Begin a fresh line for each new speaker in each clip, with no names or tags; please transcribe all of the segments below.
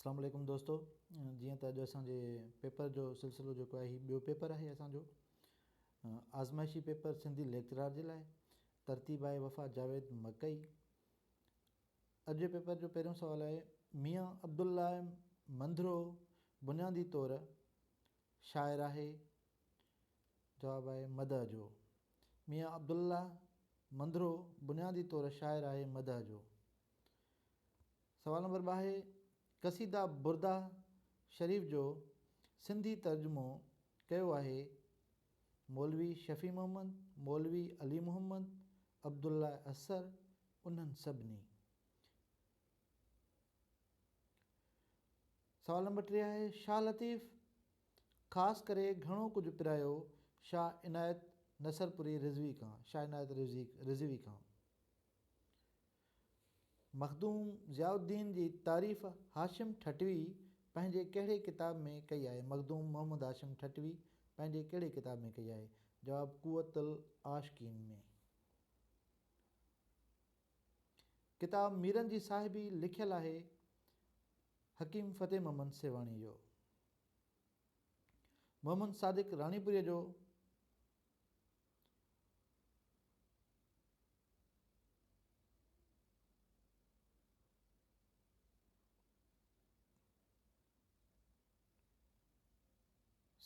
اسلام عليڪم دوستو جيئن ته اڄ اسان جي پيپر جو سلسلو جيڪو آهي هي ٻيو پيپر آهي اسان جو آزمائشي پيپر سنڌي ليڪچرار جي لاء ترتيب آهي وفا جاويد مڪئي اڄ جي پيپر جو پهريون سوال آهي ميان عبدالله منڌرو بنيادي طور شاعر آهي جواب آهي مدح جو ميان عبدالله منڌرو بنيادي طور شاعر آهي مدح جو سوال نمبر 2 آهي، قصيده برده شريف جو سنڌي ترجمو ڪيو آهي مولوي شفيع محمد، مولوي علي محمد، عبدالله اثر، انهن سڀني. سوال نمبر 3 آهي، شاهه لطيف خاص ڪري گهڻو ڪجهه پرايو شاهه عنايت نصرپوري رضوي کان، شاهه عنايت رضوي کان. مخدوم ضياء الدين جي تعريف هاشم ٺٽوي پنهنجي ڪهڙي ڪتاب ۾ ڪئي آهي؟ مخدوم محمد هاشم ٺٽوي پنهنجي ڪهڙي ڪتاب ۾ ڪئي آهي؟ جواب قوت العاشقين ۾. ڪتاب ميرن جي صاحبي لکيل آهي حڪيم فتح محمد سيوهاڻي جو. محمد صادق راڻيپوريء جو.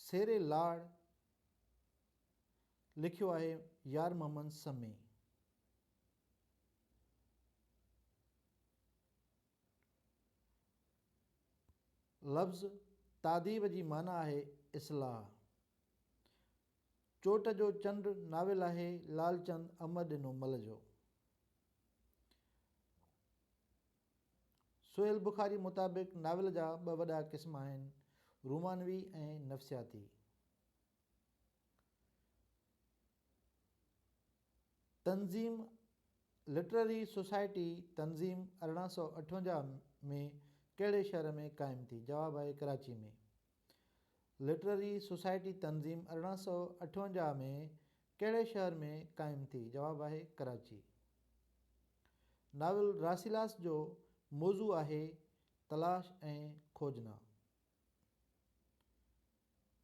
سيري لاڙ لکيو آهي يار محمد سمي. لفظ تاديب جي معنيٰ آهي اصلاح. چوٽ جو چنڊ ناول آهي لالچند امر ڏنو مل جو. سهيل بخاري مطابق ناول جا ٻه وڏا قسم آهن، رومانوي ۽ نفسياتي. تنظيم لٽرري سوسائٽي تنظيم 1858 ۾ ڪهڙي شهر ۾ قائم ٿي؟ جواب آهي ڪراچي ۾. لٽرري سوسائٽي تنظيم 1858 ۾ ڪهڙي شهر ۾ قائم ٿي؟ جواب آهي ڪراچي. ناول راسيلاس جو موضوع آهي تلاش ۽ کوجنا.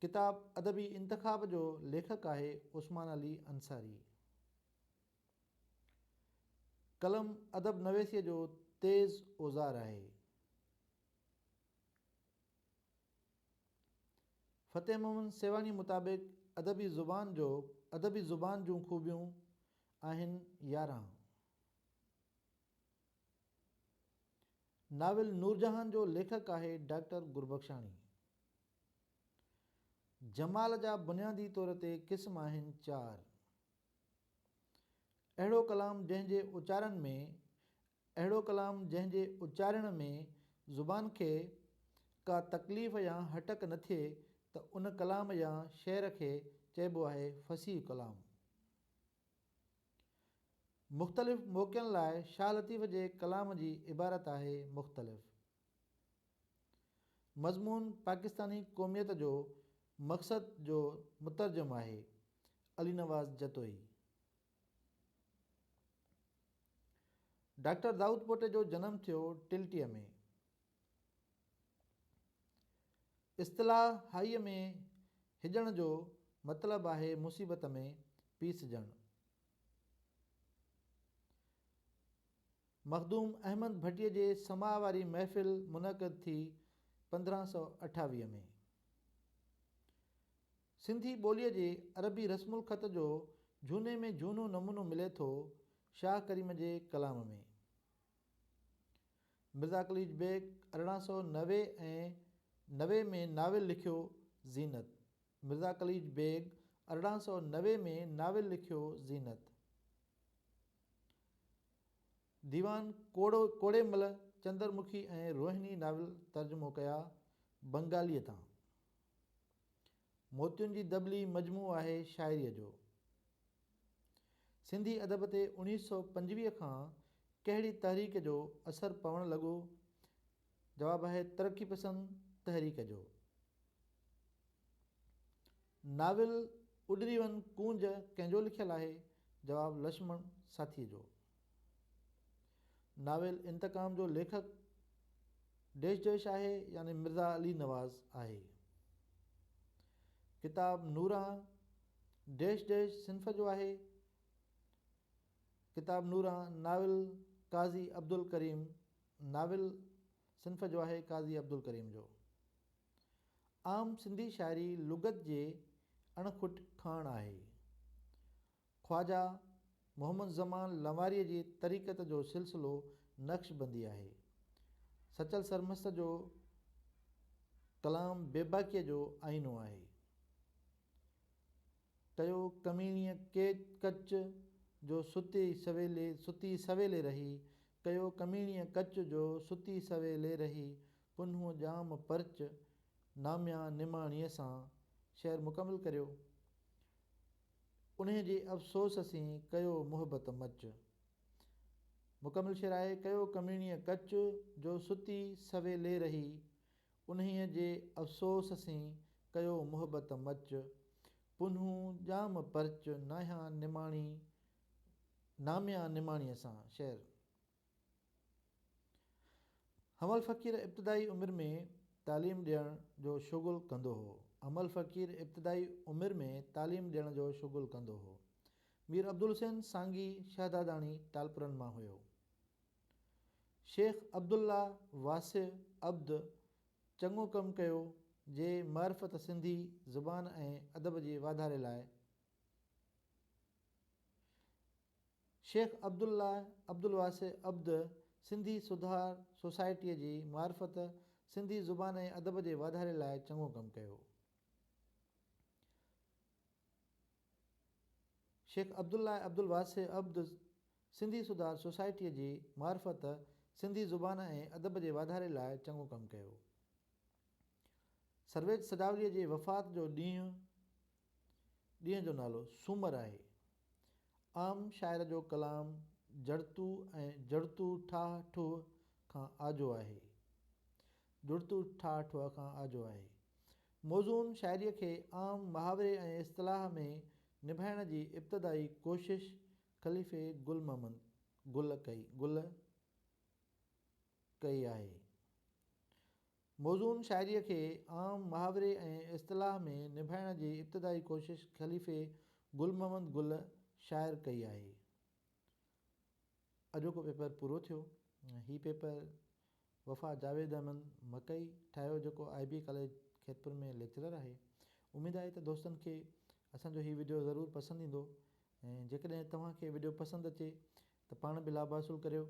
ڪتاب ادبي انتخاب جو ليکڪ آهي عثمان علي انصاري. قلم ادب نويسيء جو تيز اوزار آهي. فتح محمد سيوهاڻي مطابق ادبي زبان جو ادبي زبان جون خوبيون آهن 11. ناول نورجهان جو ليکڪ آهي ڊاڪٽر گربخشاڻي. جمال جا بنيادي طور تي قسم آهن 4. اهڙو ڪلام جنهن جي اچارن ۾ اهڙو ڪلام جنهن جي اچارڻ ۾ زبان کي ڪا تڪليف يا هٽڪ نه ٿئي ته ان ڪلام يا شعر کي چئبو آهي فصيح ڪلام. مختلف موقعن لاء شاهه لطيف جي ڪلام جي عبارت آهي مختلف. مضمون پاڪستاني قوميت جو مقصد جو مترجم آهي علي نواز جتوئي. ڊاڪٽر دائود پوٽي جو جنم ٿيو ٽلٽيء ۾. اصطلاح هائيء ۾ هجڻ جو مطلب آهي مصيبت ۾ پيسجڻ. مخدوم احمد ڀٽيء جي سماع واري محفل منعقد ٿي 1528 ۾. سنڌي ٻوليء جي عربي رسم الخط جو جهوني ۾ جهونو نمونو ملي ٿو شاهه ڪريم جي ڪلام ۾. مرزا قليچ بيگ 1890 ۽ 90 ۾ ناول لکيو زينت. مرزا قليچ بيگ 1890 ۾ ناول لکيو زينت. ديوان ڪوڙيمل چندر مکي ۽ روهني ناول ترجمو ڪيا بنگاليء تان. موتين جي دٻلي مجموعو آهي شاعريء جو. سنڌي ادب تي 1925 کان ڪهڙي تحريڪ جو اثر پوڻ لڳو؟ جواب آهي ترقي پسند تحريڪ جو. ناول اڏري ون ڪونج ڪنهن جو لکيل آهي؟ جواب لڇمڻ ساٿيء جو. ناول انتقام جو ليکڪ ڊيش ڊيش آهي يعني مرزا علي نواز آهي. ڪتاب نوران ڊيش ڊيش صنف جو آهي. ڪتاب نوران ناول قاضي عبدالڪريم ناول صنف جو آهي قاضي عبدالڪريم جو. عام سنڌي شاعري لغت جي اڻ کٽ کاڻ آهي. خواجه محمد زمان لنواريء جي طريقت جو سلسلو نقشبندي آهي. سچل سرمست جو ڪلام بيباڪيء جو آئينو آهي. ڪيو ڪميڻيء ڪچ جو ستي سويلي ستي سويلي رهي، ڪيو ڪميڻيء ڪچ جو ستي سويلي رهي، پنهون ڄام پرچ ناميان نماڻيء سان. شعر مڪمل ڪريو. انهيء جي افسوس سين ڪيو محبت مچ. مڪمل شعر آهي، ڪيو ڪميڻيء ڪچ، جو ستي سويلي رهي. انهيء جي افسوس سين ڪيو محبت مچ. پنهون ڄام پرچ، ناهيان نماڻي، ناميان نماڻيء سان. شعر. حمل فقير ابتدائي عمر ۾ تعليم ڏيڻ جو شغل ڪندو هو. حمل فقير ابتدائي عمر ۾ تعليم ڏيڻ جو شغل ڪندو هو. مير عبدالحسين سانگي شهداداڻي ٽالپرن مان هيو. شيخ عبدالله واسع عبد چڱو ڪم ڪيو جي معرفت سنڌي زبان ۽ ادب جي واڌاري لاء شيخ عبدالله عبدالواسع عبد سنڌي سڌار سوسائٽيء جي معرفت سنڌي زبان ۽ ادب جي واڌاري لاء چڱو ڪم ڪيو. شيخ عبدالله عبدالواسع عبد سنڌي سڌار سوسائٽيء جي معرفت سنڌي زبان ۽ ادب جي واڌاري لاء چڱو ڪم ڪيو. سرويچ سجاوليء جي وفات جو ڏينهن ڏينهن جو نالو سومر آهي. عام شاعر جو ڪلام جڙتو ۽ جڙتو ٺاهه ٺوهه کان آجو آهي. جڙتو ٺاهه ٺوهه کان آجو آهي. موزون شاعريء کي عام محاوري ۽ اصطلاح ۾ نڀائڻ جي ابتدائي ڪوشش خليفي گل محمد گل ڪئي گل ڪئي آهي. موزون شاعريء کي عام محاوري ۽ اصطلاح ۾ نڀائڻ جي ابتدائي ڪوشش خليفي گل محمد گل شاعر ڪئي آهي. اڄوڪو پيپر پورو ٿيو. هي پيپر وفا جاويد احمد مڪئي ٺاهيو جيڪو آء بي ڪاليج خيرپور ۾ ليڪچرر آهي. اميد آهي ته دوستن کي اسان جو هي وڊيو ضرور پسند ايندو ۽ جيڪڏهن توهان کي وڊيو پسند اچي ته پاڻ به لاڀ حاصل ڪريو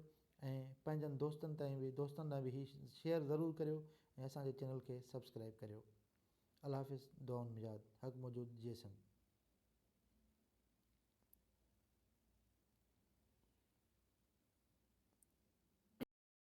۽ پنهنجن دوستن تائين به دوستن ڏانهن به هي شيئر ضرور ڪريو ۽ اسان جي چينل کي سبسڪرائيب ڪريو الله حافظ دعائن ۾ ياد حق موجود جي سنڌ.